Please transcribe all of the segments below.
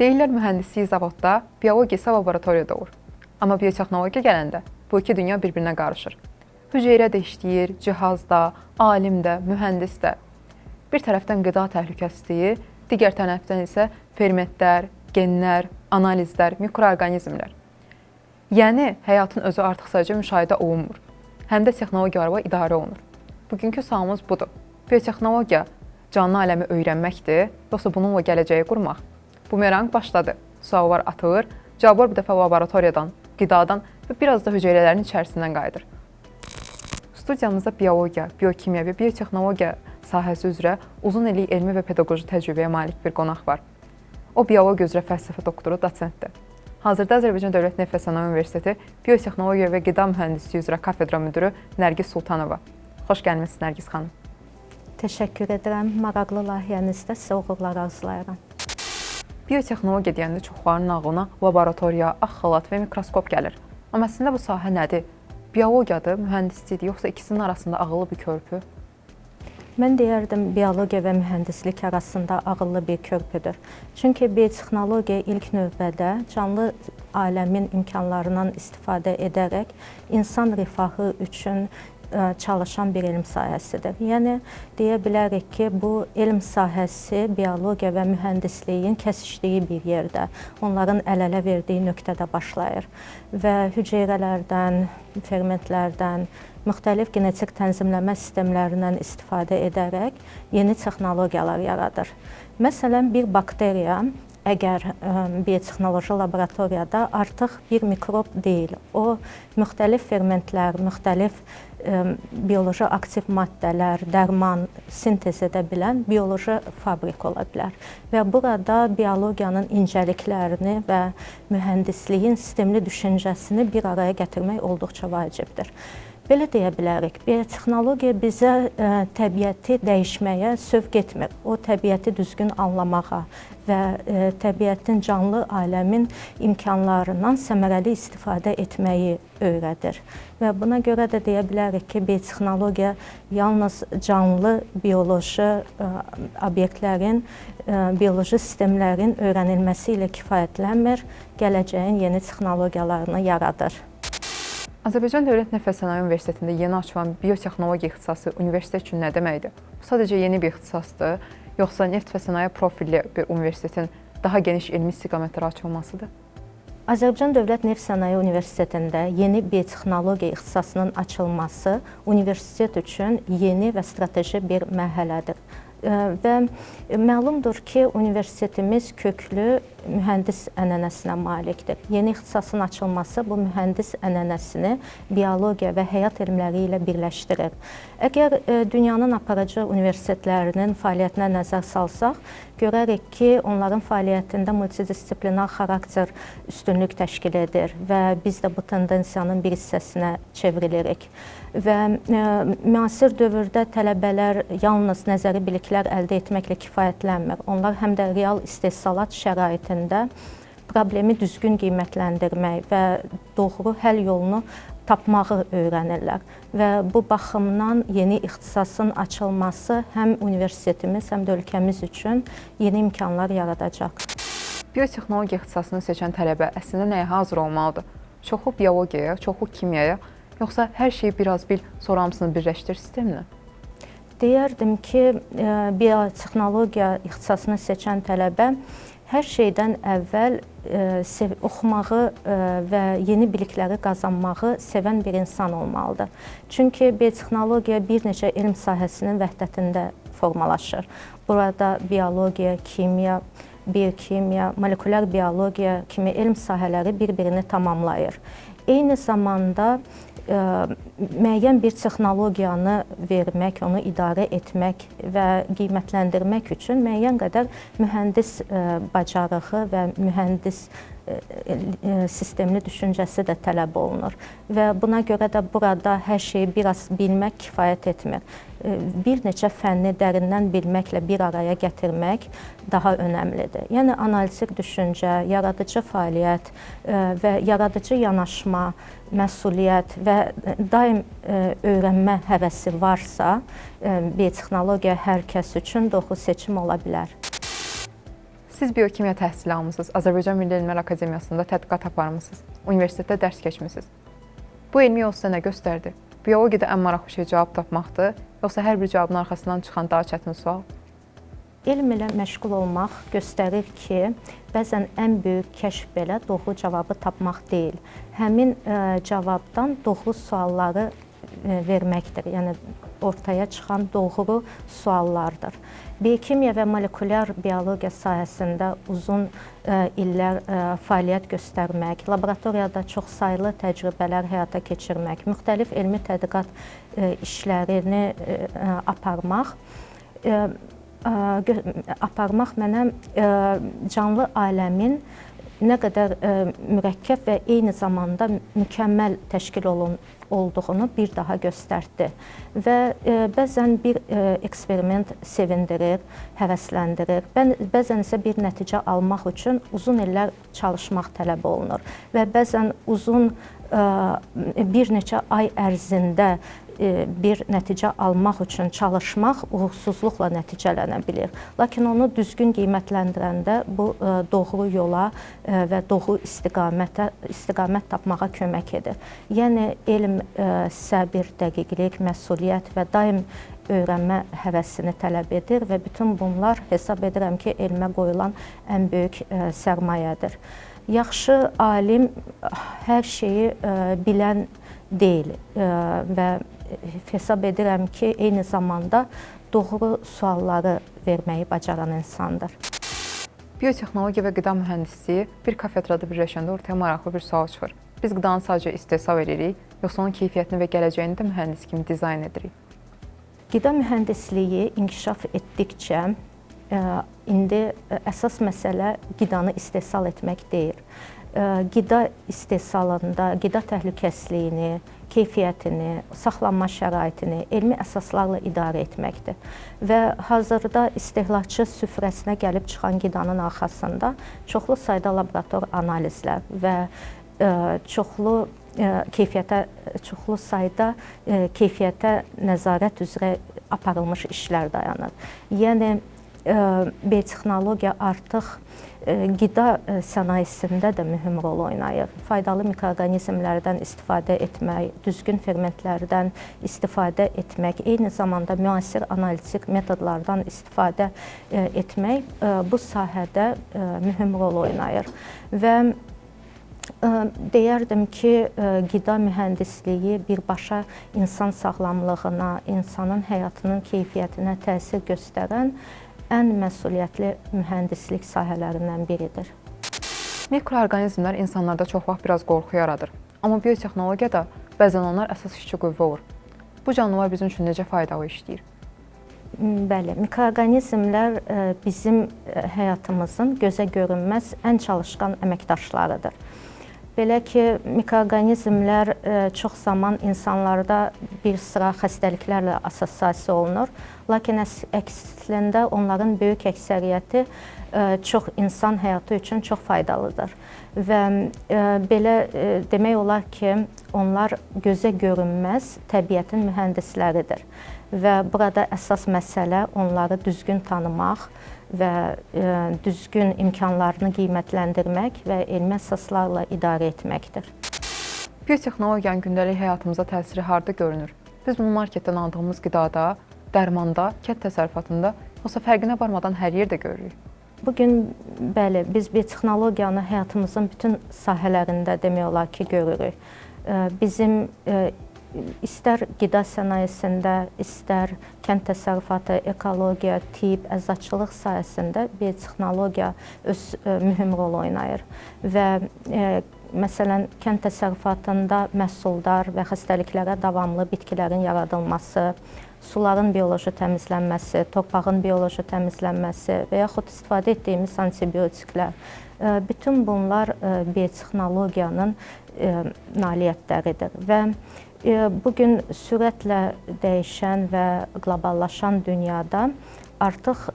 Deyirlər mühəndislik zavodda, biologiya isə laboratoriyada olur. Amma biotexnologiya gələndə bu iki dünya bir-birinə qarışır. Hüceyrə də işləyir, cihaz da, alim də, mühəndis də. Bir tərəfdən qida təhlükəsizliyi, digər tərəfdən isə fermentlər, genlər, analizlər, mikroorqanizmlər. Yəni həyatın özü artıq sadəcə müşahidə olunmur. Həm də texnologiyalarla idarə olunur. Bugünkü sualımız budur. Biotexnologiya canlı aləmi öyrənməkdir, yoxsa bununla gələcəyi qurmaq? Bumeranq başladı. Suallar atılır, cavablar bu dəfə laboratoriyadan, qidadan və biraz da hüceyrələrin içərisindən qayıdır. Studiyamızda biologiya, biokimya və biotexnologiya sahəsi üzrə uzun illik elmi və pedaqoji təcrübəyə malik bir qonaq var. O biologiya üzrə fəlsəfə doktoru, dosentdir. Hazırda Azərbaycan Dövlət Neft və Sənaye Universiteti Biotexnologiya və Qida Mühəndisliyi üzrə kafedra müdiri Nərgiz Sultanova. Xoş gəlmisiniz, Nərgiz xanım. Təşəkkür edirəm. Maraqlı layihənizdə sizə uğurlar arzulayıram. Biotexnologiya deyəndə çoxlarının ağlına laboratoriya, ağ xalat və mikroskop gəlir. Amma əslində bu sahə nədir? Biologiyadır, mühəndislikdir, yoxsa ikisinin arasında ağıllı bir körpü? Mən deyərdim, biologiya və mühəndislik arasında ağıllı bir körpüdür. Çünki biotexnologiya ilk növbədə canlı aləmin imkanlarından istifadə edərək insan rifahı üçün çalışan bir elm sahəsidir. Yəni deyə bilərik ki, bu elm sahəsi biologiya və mühəndisliyin kəsişdiyi bir yerdə, onların əl-ələ verdiyi nöqtədə başlayır və hüceyrələrdən, fermentlərdən, müxtəlif genetik tənzimləmə sistemlərindən istifadə edərək yeni texnologiyalar yaradır. Məsələn, bir bakteriya əgər biotexnoloji laboratoriyada artıq bir mikrob deyil, o müxtəlif fermentlər, müxtəlif bioloji aktiv maddələr, dərman sintez edə bilən bioloji fabrik ola bilər. Və burada biologiyanın incəliklərini və mühəndisliyin sistemli düşüncəsini bir araya gətirmək olduqca vacibdir. Belə deyə bilərik, biotexnologiya bizə təbiəti dəyişməyə sövq etmir. O, təbiəti düzgün anlamağa və təbiətin, canlı aləmin imkanlarından səmərəli istifadə etməyi öyrədir. Və buna görə də deyə bilərik ki, biotexnologiya yalnız canlı bioloji obyektlərin, bioloji sistemlərin öyrənilməsi ilə kifayətlənmir, gələcəyin yeni texnologiyalarını yaradır. Azərbaycan Dövlət Neft və Sənaye Universitetində yeni açılan biotexnologiya ixtisası universitet üçün nə deməkdir? Bu sadəcə yeni bir ixtisasdır, yoxsa neft və sənaye profilli bir universitetin daha geniş elmi istiqamətlərə açılmasıdır? Azərbaycan Dövlət Neft Sənaye Universitetində yeni biotexnologiya ixtisasının açılması universitet üçün yeni və strateji bir mərhələdir. Və məlumdur ki, universitetimiz köklü mühəndis ənənəsinə malikdir. Yeni ixtisasın açılması bu mühəndis ənənəsini biologiya və həyat elmləri ilə birləşdirir. Əgər dünyanın aparıcı universitetlərinin fəaliyyətinə nəzər salsaq, görərik ki, onların fəaliyyətində multidisiplinar xarakter üstünlük təşkil edir və biz də bu tendensiyanın bir hissəsinə çevrilirik. Və müasir dövrdə tələbələr yalnız nəzəri biliklər əldə etməklə kifayətlənmir. Onlar həm də real istehsalat şəraitində problemi düzgün qiymətləndirmək və doğru həll yolunu tapmağı öyrənirlər. Və bu baxımdan yeni ixtisasın açılması həm universitetimiz, həm də ölkəmiz üçün yeni imkanlar yaradacaq. Biotexnologiya ixtisasını seçən tələbə əslində nəyə hazır olmalıdır? Çoxu biologiyaya, çoxu kimyaya, yoxsa hər şeyi biraz bil, sonra hamısını birləşdir sistemini? Deyərdim ki, biotexnologiya ixtisasını seçən tələbə hər şeydən əvvəl oxumağı və yeni bilikləri qazanmağı sevən bir insan olmalıdır. Çünki biotexnologiya bir neçə elm sahəsinin vəhdətində formalaşır. Burada biologiya, kimya, biokimya, molekulyar biologiya kimi elm sahələri bir-birini tamamlayır. Eyni zamanda müəyyən bir texnologiyanı vermək, onu idarə etmək və qiymətləndirmək üçün müəyyən qədər mühəndis bacarığı və mühəndis sistemli düşüncəsi də tələb olunur. Və buna görə də burada hər şeyi biraz bilmək kifayət etmir. Bir neçə fənni dərindən bilməklə bir araya gətirmək daha önəmlidir. Yəni analitik düşüncə, yaradıcı fəaliyyət və yaradıcı yanaşma, məsuliyyət və daim öyrənmə həvəsi varsa, biotexnologiya hər kəs üçün doğru seçim ola bilər. Siz biokimya təhsili almısınız, Azərbaycan Milli Elmlər Akademiyasında tədqiqat aparmısınız, universitetdə dərs keçmisiniz. Bu elmi yol sizə nə göstərdi? Biologiyada ən maraqlı şey cavab tapmaqdır, yoxsa hər bir cavabın arxasından çıxan daha çətin sual? Elm ilə məşğul olmaq göstərir ki, bəzən ən böyük kəşf belə doğru cavabı tapmaq deyil. Həmin cavabdan doğru sualları verməkdir. Yəni ortaya çıxan doğru suallardır. Biokimya və molekulyar biologiya sahəsində uzun illər fəaliyyət göstərmək, laboratoriyada çoxsaylı təcrübələr həyata keçirmək, müxtəlif elmi tədqiqat işlərini aparmaq mənə canlı aləmin nə qədər mürəkkəb və eyni zamanda mükəmməl təşkil olduğunu bir daha göstərdi. Və bəzən bir eksperiment sevindirir, həvəsləndirir. Bəzən isə bir nəticə almaq üçün uzun illər çalışmaq tələb olunur. Və bəzən uzun bir neçə ay ərzində bir nəticə almaq üçün çalışmaq uğursuzluqla nəticələnə bilir. Lakin onu düzgün qiymətləndirəndə bu doğru yola və doğru istiqamət tapmağa kömək edir. Yəni elm səbir, dəqiqlik, məsuliyyət və daim öyrənmə həvəsini tələb edir və bütün bunlar hesab edirəm ki, elmə qoyulan ən böyük sərmayədir. Yaxşı alim hər şeyi bilən deyil və hesab edirəm ki, eyni zamanda doğru sualları verməyi bacaran insandır. Biotexnologiya və qida mühəndisliyi bir kafedrada birləşəndə ortaya maraqlı bir sual çıxır. Biz qidanı sadəcə istehsal edirik, yoxsa onun keyfiyyətini və gələcəyini də mühəndis kimi dizayn edirik? Qida mühəndisliyi inkişaf etdikcə indi əsas məsələ qidanı istehsal etmək deyil. Qida istehsalında qida təhlükəsizliyini, keyfiyyətini, saxlanma şəraitini elmi əsaslarla idarə etməkdir. Və hazırda istehlakçı süfrəsinə gəlib çıxan qidanın arxasında çoxlu sayda laborator analizlər və çoxlu sayda keyfiyyətə nəzarət üzrə aparılmış işlər dayanır. Yəni biotexnologiya artıq qida sənayesində də mühüm rol oynayır. Faydalı mikroorqanizmlərdən istifadə etmək, düzgün fermentlərdən istifadə etmək, eyni zamanda müasir analitik metodlardan istifadə etmək bu sahədə mühüm rol oynayır. Və deyərdim ki, qida mühəndisliyi birbaşa insan sağlamlığına, insanın həyatının keyfiyyətinə təsir göstərən ən məsuliyyətli mühəndislik sahələrindən biridir. Mikroorqanizmlər insanlarda çox vaxt biraz qorxu yaradır. Amma biotexnologiyada bəzən onlar əsas işçi qüvvə olur. Bu canlılar bizim üçün necə faydalı işləyir? Bəli, mikroorqanizmlər bizim həyatımızın gözə görünməz ən çalışqan əməkdaşlarıdır. Belə ki, mikroorqanizmlər çox zaman insanlarda bir sıra xəstəliklərlə assosiasiya olunur. Lakin əslində onların böyük əksəriyyəti çox insan həyatı üçün çox faydalıdır. Və belə demək olar ki, onlar gözə görünməz təbiətin mühəndisləridir. Və burada əsas məsələ onları düzgün tanımaq və düzgün imkanlarını qiymətləndirmək və elmi əsaslarla idarə etməkdir. Biotexnologiyanın gündəlik həyatımıza təsiri harda görünür? Biz bunu marketdən aldığımız qidada, dərmanda, kənd təsərrüfatında, yoxsa fərqinə varmadan hər yerdə görürük? Bugün, bəli, biz biotexnologiyanı həyatımızın bütün sahələrində demək olar ki, görürük. Bizim istər qida sənayesində, istər kənd təsərrüfatı, ekologiya, tibb, əczaçılıq sahəsində biotexnologiya öz mühüm rol oynayır. Və məsələn, kənd təsərrüfatında məhsuldar və xəstəliklərə davamlı bitkilərin yaradılması, suların bioloji təmizlənməsi, torpağın bioloji təmizlənməsi və yaxud istifadə etdiyimiz antibiotiklər, bütün bunlar biotexnologiyanın nailiyyətləridir. Və bugün sürətlə dəyişən və qloballaşan dünyada artıq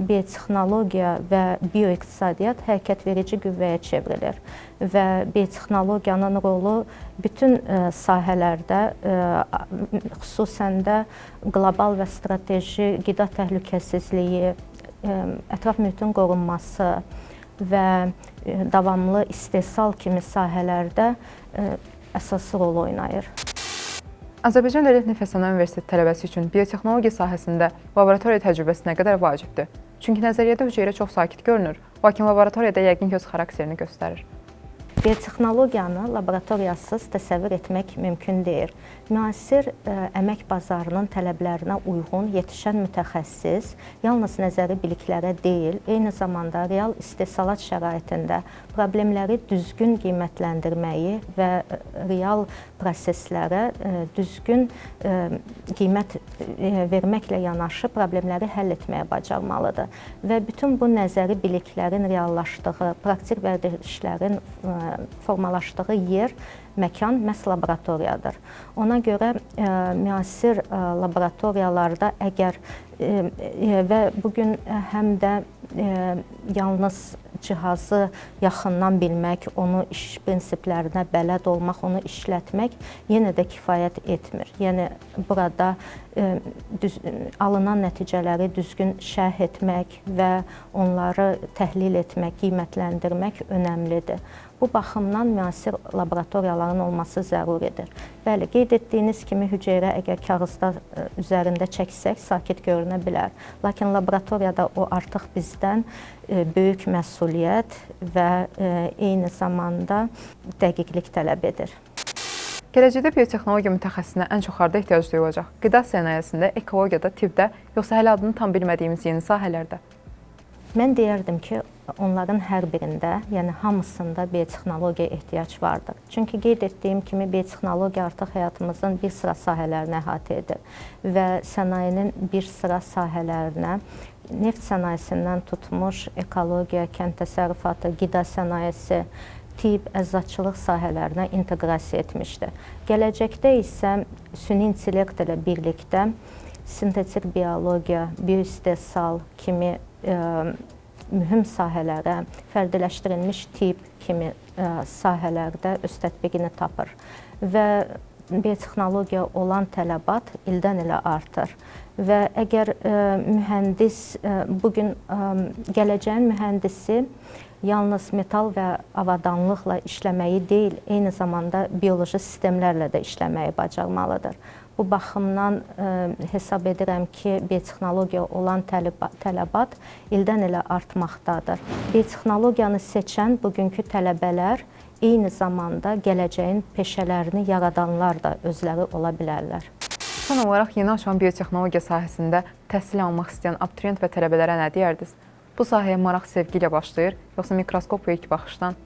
biotexnologiya və bioiqtisadiyyat hərəkət verici qüvvəyə çevrilir və biotexnologiyanın rolu bütün sahələrdə, xüsusən də qlobal və strateji qida təhlükəsizliyi, ətraf mühitin qorunması və davamlı istehsal kimi sahələrdə əsas rol oynayır. Azərbaycan Dövlət Neft və Sənaye Universiteti tələbəsi üçün biotexnologiya sahəsində laboratoriya təcrübəsi nə qədər vacibdir? Çünki nəzəriyyədə hüceyrə çox sakit görünür, lakin laboratoriyada yəqin ki öz xarakterini göstərir. Biotexnologiyanı laboratoriyasız təsəvvür etmək mümkün deyil. Müasir əmək bazarının tələblərinə uyğun yetişən mütəxəssis yalnız nəzəri biliklərə deyil, eyni zamanda real istehsalat şəraitində problemləri düzgün qiymətləndirməyi və real proseslərə düzgün qiymət verməklə yanaşı problemləri həll etməyə bacarmalıdır. Və bütün bu nəzəri biliklərin reallaşdığı, praktik vərdişlərin formalaşdığı yer, məkan məhz laboratoriyadır. Ona görə müasir laboratoriyalarda əgər və bugün həm də yalnız cihazı yaxından bilmək, onu iş prinsiplərinə bələd olmaq, onu işlətmək yenə də kifayət etmir. Yəni burada alınan nəticələri düzgün şərh etmək və onları təhlil etmək, qiymətləndirmək önəmlidir. Bu baxımdan müasir laboratoriyaların olması zəruridir. Bəli, qeyd etdiyiniz kimi hüceyrə əgər kağızda üzərində çəksək sakit görünə bilər. Lakin laboratoriyada o artıq bizdən böyük məsuliyyət və eyni zamanda dəqiqlik tələb edir. Gələcəkdə biotexnologiya mütəxəssisinə ən çox harda ehtiyac duyulacaq? Qida sənayesində, ekologiyada, tibbdə, yoxsa hələ adını tam bilmədiyimiz yeni sahələrdə? Mən deyərdim ki, onların hər birində, yəni hamısında biotexnologiyaya ehtiyac vardır. Çünki qeyd etdiyim kimi biotexnologiya artıq həyatımızın bir sıra sahələrini əhatə edir və sənayenin bir sıra sahələrinə, neft sənayesindən tutmuş ekologiya, kənd təsərrüfatı, qida sənayesi, tibb, əczaçılıq sahələrinə inteqrasiya etmişdir. Gələcəkdə isə süni intellekt ilə birlikdə sintetik biologiya, bioistehsal kimi mühüm sahələrə, fərdiləşdirilmiş tibb kimi sahələrdə öz tətbiqini tapır və biotexnologiya olan tələbat ildən ilə artır. Və əgər mühəndis bugün gələcəyin mühəndisi yalnız metal və avadanlıqla işləməyi deyil, eyni zamanda bioloji sistemlərlə də işləməyi bacarmalıdır. Bu baxımdan hesab edirəm ki, biotexnologiya olan tələbat ildən ilə artmaqdadır. Biotexnologiyanı seçən bugünkü tələbələr eyni zamanda gələcəyin peşələrini yaradanlar da özləri ola bilərlər. Son olaraq yeni açılan biotexnologiya sahəsində təhsil almaq istəyən abituriyent və tələbələrə nə deyərdiniz? Bu sahəyə maraq sevgi ilə başlayır, yoxsa mikroskop və ilk baxışdan?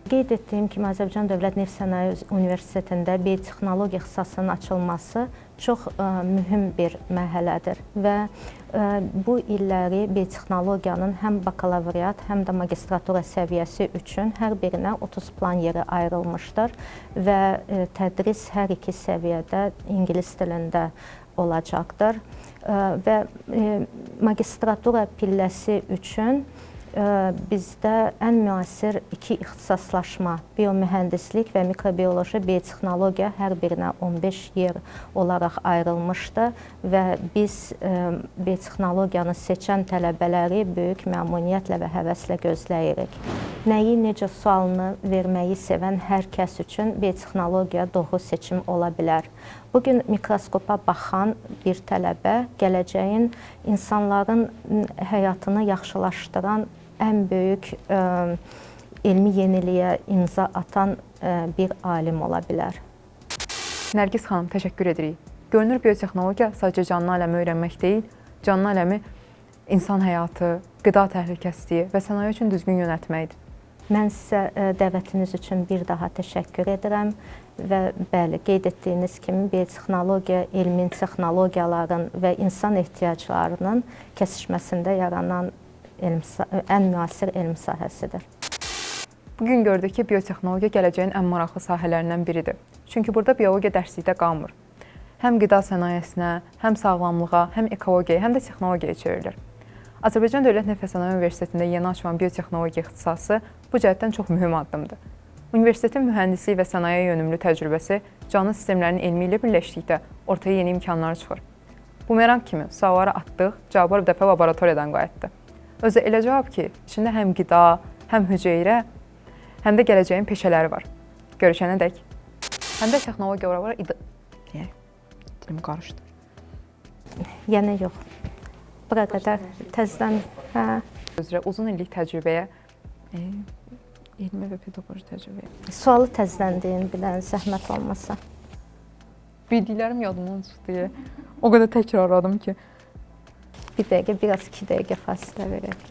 Qeyd etdiyim kimi, Azərbaycan Dövlət Neft Sənaye Universitetində biotexnologiya ixtisasının açılması çox mühüm bir mərhələdir və bu illəri biotexnologiyanın həm bakalavriat, həm də magistratura səviyyəsi üçün hər birinə 30 plan yeri ayrılmışdır və tədris hər iki səviyyədə ingilis dilində olacaqdır və magistratura pilləsi üçün bizdə ən müasir iki ixtisaslaşma, biomühəndislik və mikrobioloji biotexnologiya hər birinə 15 yer olaraq ayrılmışdı və biz biotexnologiyanı seçən tələbələri böyük məmnuniyyətlə və həvəslə gözləyirik. Nəyi, necə sualını verməyi sevən hər kəs üçün biotexnologiya doğru seçim ola bilər. Bugün mikroskopa baxan bir tələbə gələcəyin insanların həyatını yaxşılaşdıran ən böyük elmi yeniliyə imza atan bir alim ola bilər. Nərgiz xanım, təşəkkür edirik. Görünür biotexnologiya sadəcə canlı aləmi öyrənmək deyil, canlı aləmi insan həyatı, qida təhlükəsizliyi və sənaye üçün düzgün yönəltməkdir. Mən sizə dəvətiniz üçün bir daha təşəkkür edirəm və bəli, qeyd etdiyiniz kimi biotexnologiya elmin, texnologiyaların və insan ehtiyaclarının kəsişməsində yaranan ən müasir elm sahəsidir. Bugün gördük ki, biotexnologiya gələcəyin ən maraqlı sahələrindən biridir. Çünki burada biologiya dərslikdə qalmır. Həm qida sənayesinə, həm sağlamlığa, həm ekologiyaya, həm də texnologiyaya çevrilir. Azərbaycan Dövlət Neft və Sənaye Universitetində yeni açılan biotexnologiya ixtisası bu cəhətdən çox mühüm addımdır. Universitetin mühəndislik və sənaye yönümlü təcrübəsi canlı sistemlərin elmi ilə birləşdikdə ortaya yeni imkanlar çıxır. Bumerang kimi sualları atdıq, cavablar bu dəfə laboratoriyadan qayıtdı. Özü elə cavab ki, içində həm qida, həm hüceyrə, həm də gələcəyin peşələri var. Görüşənədək. Həm də texnologiya ora dilim qarışdı. Yəni yox. Bura qədər təzədən, hə. Üzrə uzun illik təcrübəyə, elmi və pedaqoji təcrübəyə. Sualı təzədən deyin, bir dənə zəhmət olmasa. Bildiklərim yadımdan çıxdı. O qədər təkrarladım ki. Bir dəqiqə, biraz 2 dəqiqə fasilə verək.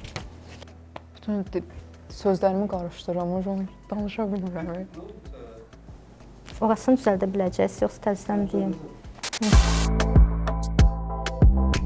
Bütün sözlərimi qarışdırıram, onu danışa bilmirəm. Orasını düzəldə biləcəksiniz, yoxsa təzədən deyim.